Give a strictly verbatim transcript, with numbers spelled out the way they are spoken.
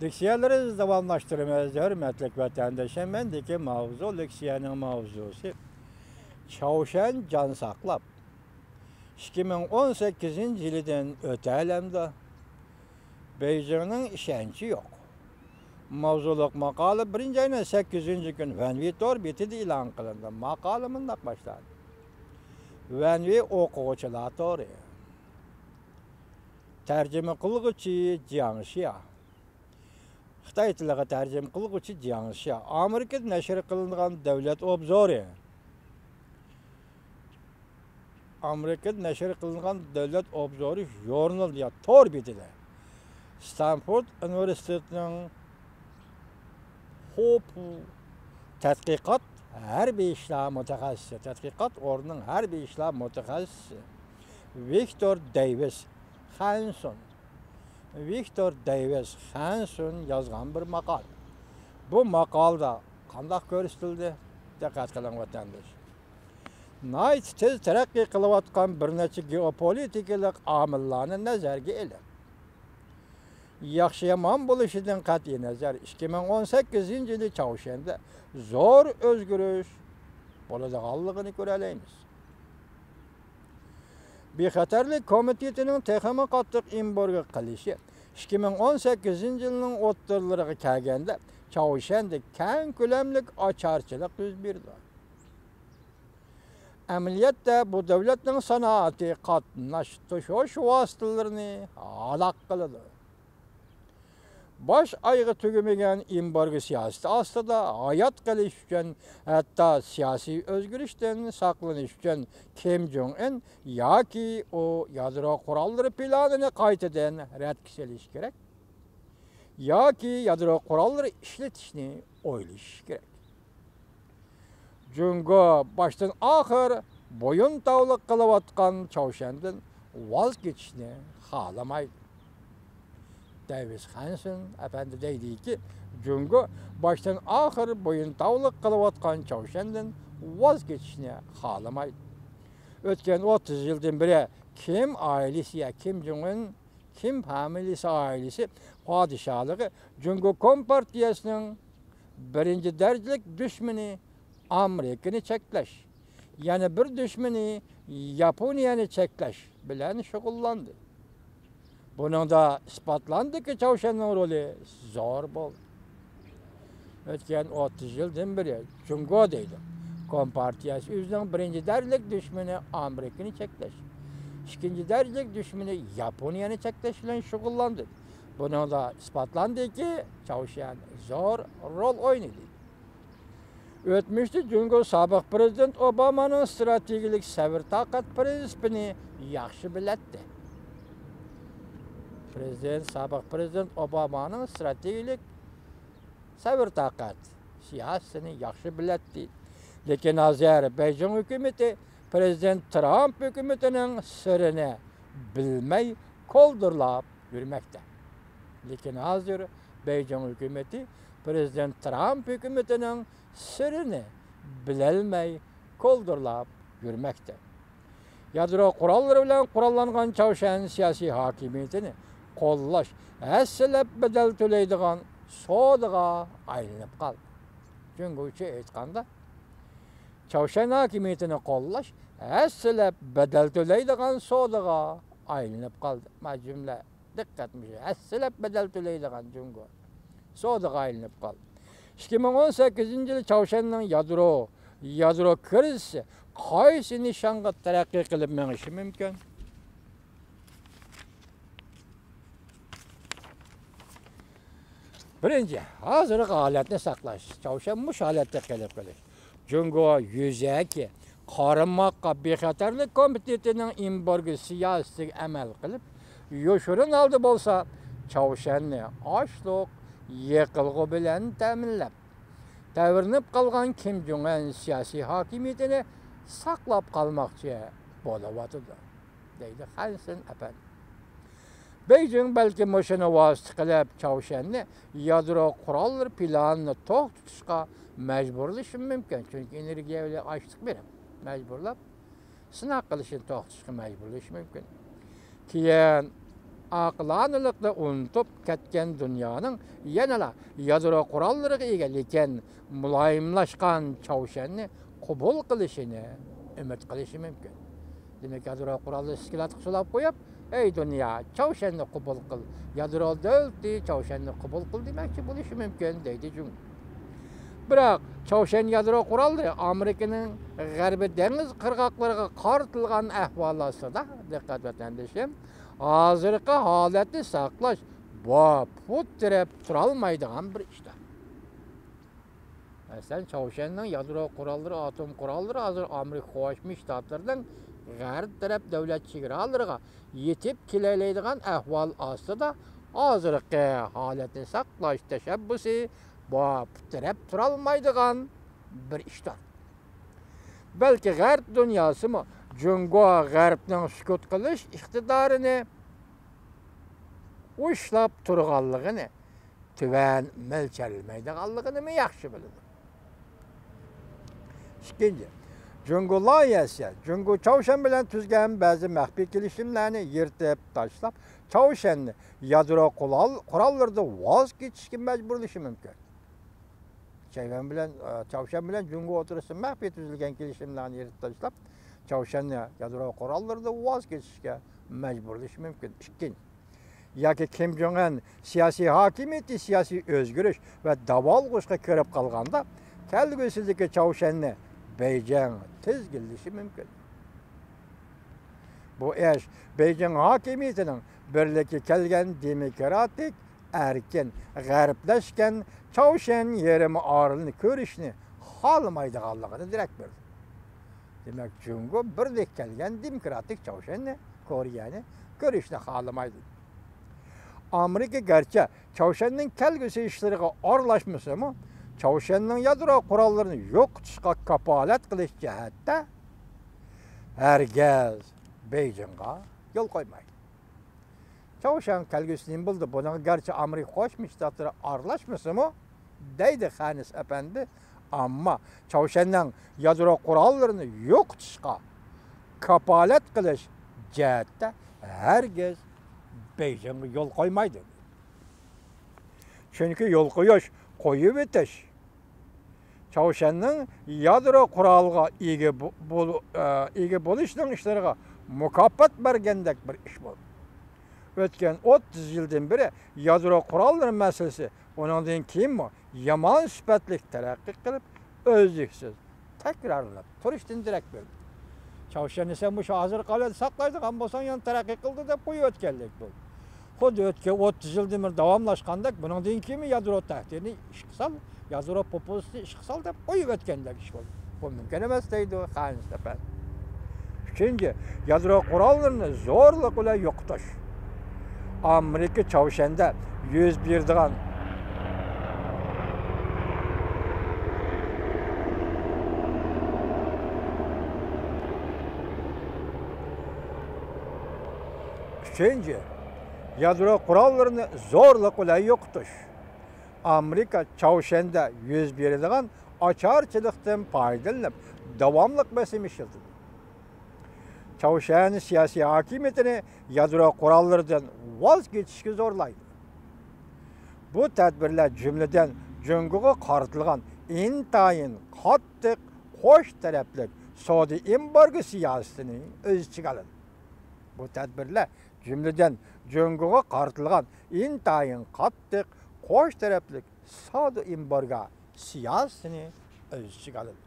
لېكسىيەلىرىمىزنى داۋاملاشتۇرىمىز. ھۆرمەتلىك ۋەتەنداشلار، مەندىكى ماۋزۇ، لېكسىيەنىڭ ماۋزۇسى چاۋشيەن جان ساقلاپ، ئىككى مىڭ ئون سەككىزىنچى يىلىدىن ئۆتەلەمدۇ؟ بېيجىڭنىڭ ئىشەنچى يوق. ماۋزۇلۇق ماقالە بىرىنچى ئاينىڭ سەككىزىنچى كۈنى ۋەنۋى تور بېتىدە ئېلان قىلىندى. ماقالە مۇنداق باشلاندى: ۋەنۋى ئوقۇغۇچىلار تورى. تەرجىمە قىلغۇچى جياڭ شيا. خىتاي تىلىغا تەرجىمە قىلغۇچى جياڭ شيا. ئامېرىكىدا نەشر قىلىنغان دۆلەت ئوبزورى. ئامېرىكىدا نەشر قىلىنغان دۆلەت ئوبزورى ژۇرنىلى يا تور بېتىدە. ستانفورد ئۇنىۋېرسىتېتىنىڭ خوپۇ تەتقىقات ھەربىي ئىشلار مۇتەخەسسىسى، تەتقىقات ئورنىنىڭ ھەربىي ئىشلار مۇتەخەسسىسى ۋىكتور دەيۋىس خەنسون، ۋىكتور دەيۋىس خەنسون يازغان بىر ماقالە. بۇ ماقالىدا قانداق كۆرسىتىلدى؟ دىققەت قىلىڭ، ۋەتەنداش. ناھايىتى تېز تەرەققىي قىلىۋاتقان بىر نەچچە گېئوپولىتىكىلىق ئامىللارنى نەزەرگە ئېلىپ، ياخشى-يامان بولۇشىدىن قەتئىينەزەر، ئىككى مىڭ ئون سەككىزىنچى يىلى چاۋشيەندە زور ئۆزگىرىش بولىدىغانلىقىنى كۆرەلەيمىز. بىخەتەرلىك كومىتېتىنىڭ تېخىمۇ قاتتىق ئېمبارگو قىلىشى ئىككى مىڭ ئون سەككىزىنچى يىلنىڭ ئوتتۇرىلىرىغا كەلگەندە، چاۋشيەندە كەڭ كۆلەملىك ئاچارچىلىق يۈز بېرىدۇ. ئەمەلىيەتتە بۇ دۆلەتنىڭ سانائىتى، قاتناش، توشۇش ۋاسىتىلىرىنى ھالاك قىلىدۇ. باش ئايىغى تۈگىمىگەن ئېمبارگو سىياسىتى ئاستىدا ھايات قېلىش ئۈچۈن، ھەتتا سىياسىي ئۆزگىرىشتىن ساقلىنىش ئۈچۈن كىم جوڭ ئىن ياكى ئۇ يادرو قوراللىرى پىلانىنى قايتىدىن رەتكە سېلىشى كېرەك، ياكى يادرو قوراللىرى ئىشلىتىشنى ئويلىشى كېرەك. جۇڭگو باشتىن ئاخىر بويۇنتاۋلىق قىلىۋاتقان چاۋشيەندىن ۋاز كېچىشنى خالىمايدۇ. دەيۋىس خەنسون ئەپەندى دەيدىكى، جۇڭگو باشتىن ئاخىر بويۇنتاۋلىق قىلىۋاتقان چاۋشيەندىن ۋاز كېچىشنى خالىمايدۇ. ئۆتكەن ئوتتۇز يىلدىن بېرى كىم ئائىلىسى يا كىم جوڭ ئىن، كىم فامىلىسى ئائىلىسى پادىشاھلىقى جۇڭگو كومپارتىيەسىنىڭ بىرىنچى دەرىجىلىك دۈشمىنى ئامېرىكىنى چەكلەش، يەنە بىر دۈشمىنى ياپونىيەنى چەكلەش بىلەن شۇغۇللاندى. بۇنىڭدا ئىسپاتلاندىكى، چاۋشيەننىڭ رولى زور بولدى. ئۆتكەن ئوتتۇز يىلدىن بېرى جۇڭگو دەيدۇ، كومپارتىيەسى ئۆزىنىڭ بىرىنچى دەرىجىلىك دۈشمىنى ئامېرىكىنى چەكلەش، ئىككىنچى دەرىجىلىك دۈشمىنى ياپونىيەنى چەكلەش بىلەن شۇغۇللاندى. بۇنىڭدا ئىسپاتلاندىكى، چاۋشيەن زور رول ئوينىدى. ئۆتمۈشتە جۇڭگو سابىق پىرېزىدېنت ئوبامانىڭ ستراتېگىيەلىك سەۋر-تاقەت پىرىنسىپىنى ياخشى بىلەتتى. پىرېزىدېنت، سابىق پىرېزىدېنت ئوبامانىڭ ستراتېگىيەلىك سەۋر-تاقەت سىياسىتىنى ياخشى بىلەتتى. لېكىن ھازىر بېيجىڭ ھۆكۈمىتى پىرېزىدېنت ترامپ ھۆكۈمىتىنىڭ سىرىنى بىلمەي كولدۇرلاپ يۈرمەكتە. لېكىن ھازىر بېيجىڭ ھۆكۈمىتى پىرېزىدېنت ترامپ ھۆكۈمىتىنىڭ سىرىنى بىلەلمەي كولدۇرلاپ يۈرمەكتە. يادرو قوراللىرى بىلەن قوراللانغان چاۋشيەن سىياسىي ھاكىمىيىتىنى قوللاش ھەسسىلەپ بەدەل تۆلەيدىغان سودىغا ئايلىنىپ قالدى. جۇڭگوچە ئېيتقاندا، چاۋشيەن ھاكىمىيىتىنى قوللاش ھەسسىلەپ بەدەل تۆلەيدىغان سودىغا ئايلىنىپ قالدى. مانا جۈملە دىققەت، مۇشۇ ھەسسىلەپ بەدەل تۆلەيدىغان جۇڭگو سودىغا ئايلىنىپ قالدى. ئىككى مىڭ ئون سەككىزىنچى يىلى چاۋشيەننىڭ يادرو، يادرو كىرىزىسى قايسى نىشانغا تەرەققىي قىلىپ مېڭىشى مۇمكىن؟ بىرىنچى، ھازىرقى ھالەتنى ساقلاش، چاۋشيەن مۇشۇ ھالەتتە قېلىپ قېلىش. جۇڭگو يۈزەكى قارىماققا بىخەتەرلىك كومىتېتىنىڭ ئېمبارگو سىياسىتىگە ئەمەل قىلىپ، يوشۇرۇن ھالدا بولسا چاۋشيەننى ئاشلىق، يېقىلغۇ بىلەن تەمىنلەپ، تەۋرىنىپ قالغان كىم جوڭ ئىن سىياسىي ھاكىمىيىتىنى ساقلاپ قالماقچى بولۇۋاتىدۇ، دەيدۇ خەنسىن ئەپەندى. بېيجىڭ بەلكىم مۇشۇنى ۋاسىتە قىلىپ، چاۋشيەننى يادرو قوراللىرى پىلانىنى توختىتىشقا مەجبۇرلىشى مۇمكىن، چۈنكى ئېنېرگىيە بىلەن ئاشلىق بېرىپ، مەجبۇرلاپ سىناق قىلىشنى توختىتىشقا مەجبۇرلىشى مۇمكىن. كېيىن ئاقىلانىلىقنى ئۇنتۇپ كەتكەن دۇنيانىڭ يەنىلا يادرو قوراللىرىغا ئىگە، لېكىن مۇلايىملاشقان چاۋشيەننى قوبۇل قىلىشىنى ئۈمىد قىلىشى مۇمكىن. دېمەك، يادرو قوراللىرى ئىسكىلاتقا سولاپ قويۇپ، «ئەي دۇنيا، چاۋشيەننى قوبۇل قىل، يادرو دۆلىتى چاۋشيەننى قوبۇل قىل» دېمەكچى بولۇشى مۇمكىن، دەيدۇ جۇڭگو. بىراق، چاۋشيەن يادرو قوراللىرى ئامېرىكىنىڭ غەربىي دېڭىز قىرغاقلىرىغا قارىتىلغان ئەھۋال ئاستىدا، دىققەت ۋەتەندىشىم، ھازىرقى ھالەتنى ساقلاش، باپۇت تىرەپ تۇرالمايدىغان بىر ئىشتار. مەسىلەن، چاۋشيەننىڭ يادرو قوراللىرى، ئاتوم قوراللىرى ھازىر ئامېرىكا قوشما شتاتلىرىنىڭ غەرب تەرەپ دۆلەت چېگرالىرىغا يېتىپ كېلەلەيدىغان ئەھۋال ئاستىدا، ھازىرقى ھالەتنى ساقلاش تەشەببۇسى باپۇت تىرەپ تۇرالمايدىغان بىر ئىشتار. بەلكى غەرب دۇنياسىمۇ جۇڭگو غەربنىڭ سۈكۈت قىلىش ئىقتىدارىنى ئۇشلاپ تۇرغانلىقىنى، تۆۋەن مۆلچەرلىمەيدىغانلىقىنىمۇ ياخشى بىلىدۇ. ئىككىنچى، جۇڭگو لايىھەسى جۇڭگو چاۋشيەن بىلەن تۈزگەن بەزى مەخپىي كېلىشىملەرنى يىرتىپ تاشلاپ، چاۋشيەننى يادرو قورال-، قوراللىرىدىن ۋاز كېچىشكە مەجبۇرلىشى مۇمكىن. چاۋشيەن بىلەن، ئە، چاۋشيەن بىلەن جۇڭگو ئوتتۇرىسىدا مەخپىي تۈزۈلگەن كېلىشىملەرنى يىرتىپ تاشلاپ، چاۋشيەننى يادرو قوراللىرىدىن ۋاز كېچىشكە مەجبۇرلىشى مۇمكىن. ئىككىنچى، ياكى كىم جوڭ ئىن سىياسىي ھاكىمىيىتى سىياسىي ئۆزگىرىش ۋە داۋالغۇشقا كىرىپ قالغاندا، كەلگۈسىدىكى چاۋشيەننى بېيجىڭ تىزگىنلىشى مۇمكىن. بۇ ئىش بېيجىڭ ھاكىمىيىتىنىڭ بىرلىككە كەلگەن دېموكراتىك، ئەركىن، غەربلەشكەن چاۋشيەن يېرىم ئارىلىنى كۆرۈشنى خالىمايدىغانلىقىنى دېرەك بېرىدۇ. دېمەك، جۇڭگو بىرلىككە كەلگەن دېموكراتىك چاۋشيەننى، كورېيەنى كۆرۈشنى خالىمايدۇ. ئامېرىكا گەرچە چاۋشيەننىڭ كەلگۈسى ئىشلىرىغا ئارىلاشمىسىمۇ، چاۋشيەننىڭ يادرو قوراللىرىنى يوقىتىشقا كاپالەت قىلىش جەھەتتە ھەرگىز بېيجىڭغا يول قويمايدۇ. چاۋشيەن كەلگۈسى نېمە بولىدۇ؟ بۇنىڭغا گەرچە ئامېرىكا قوشما شتاتلىرى ئارىلاشمىسىمۇ، دەيدۇ خەنىس ئەپەندى، ئەمما چاۋشيەننىڭ يادرو قوراللىرىنى يوقىتىشقا كاپالەت قىلىش جەھەتتە ھەرگىز بېيجىڭغا يول قويمايدۇ. چۈنكى يول قويۇش، قويۇۋېتىش چاۋشيەننىڭ يادرو قورالىغا ئىگە بو-، بول-، ئە، ئىگە بولۇشنىڭ ئىشلىرىغا مۇكاپات بەرگەندەك بىر ئىش بولدى. ئۆتكەن ئوتتۇز يىلدىن بېرى يادرو قوراللىرى مەسىلىسى ئۇنىڭدىن كېيىنمۇ يامان سۈپەتلىك تەرەققىي قىلىپ، ئۈزلۈكسىز تەكرارلىنىپ تۇرۇشتىن دېرەك بېرىدۇ. چاۋشيەننى سەن مۇشۇ ھازىرقى ھالەتتە ساقلايدىغان بولساڭ، يەنە تەرەققىي قىلدى دەپ قويۇۋەتكەنلىك بولدى. خۇددى ئۆتكەن ئوتتۇز يىلدىن بېرى داۋاملاشقاندەك، بۇنىڭدىن كېيىنمۇ يادرو تەھدىتىنى ئىشقا سال، يادرو پوپۇلىستىنى ئىشقا سال دەپ قويۇۋەتكەندەك ئىش بولدى. بۇ مۇمكىن ئەمەس دەيدۇ خانىس ئەپەندى. ئۈچىنچى، يادرو قوراللىرىنى زورلۇق بىلەن يوقىتىش. ئامېرىكا چاۋشيەندە يۈز بېرىدىغان ئۈچىنچى، يادرو قوراللىرىنى زورلۇق بىلەن يوقىتىش. ئامېرىكا چاۋشيەندە يۈز بېرىدىغان ئاچارچىلىقتىن پايدىلىنىپ، داۋاملىق بېسىم ئىشلىتىدۇ. چاۋشيەن سىياسىي ھاكىمىيىتىنى يادرو قوراللىرىدىن ۋاز كېچىشكە زورلايدۇ. بۇ تەدبىرلەر، جۈملىدىن، جۇڭگوغا قارىتىلغان ئىنتايىن قاتتىق قوش تەرەپلىك سودا ئېمبارگو سىياسىتىنى ئۆز ئىچىگە ئالىدۇ. بۇ تەدبىرلەر، جۈملىدىن، جۇڭگوغا قارىتىلغان ئىنتايىن قاتتىق قوش تەرەپلىك سودا ئېمبارگو سىياسىتىنى ئۆز ئىچىگە ئالىدۇ.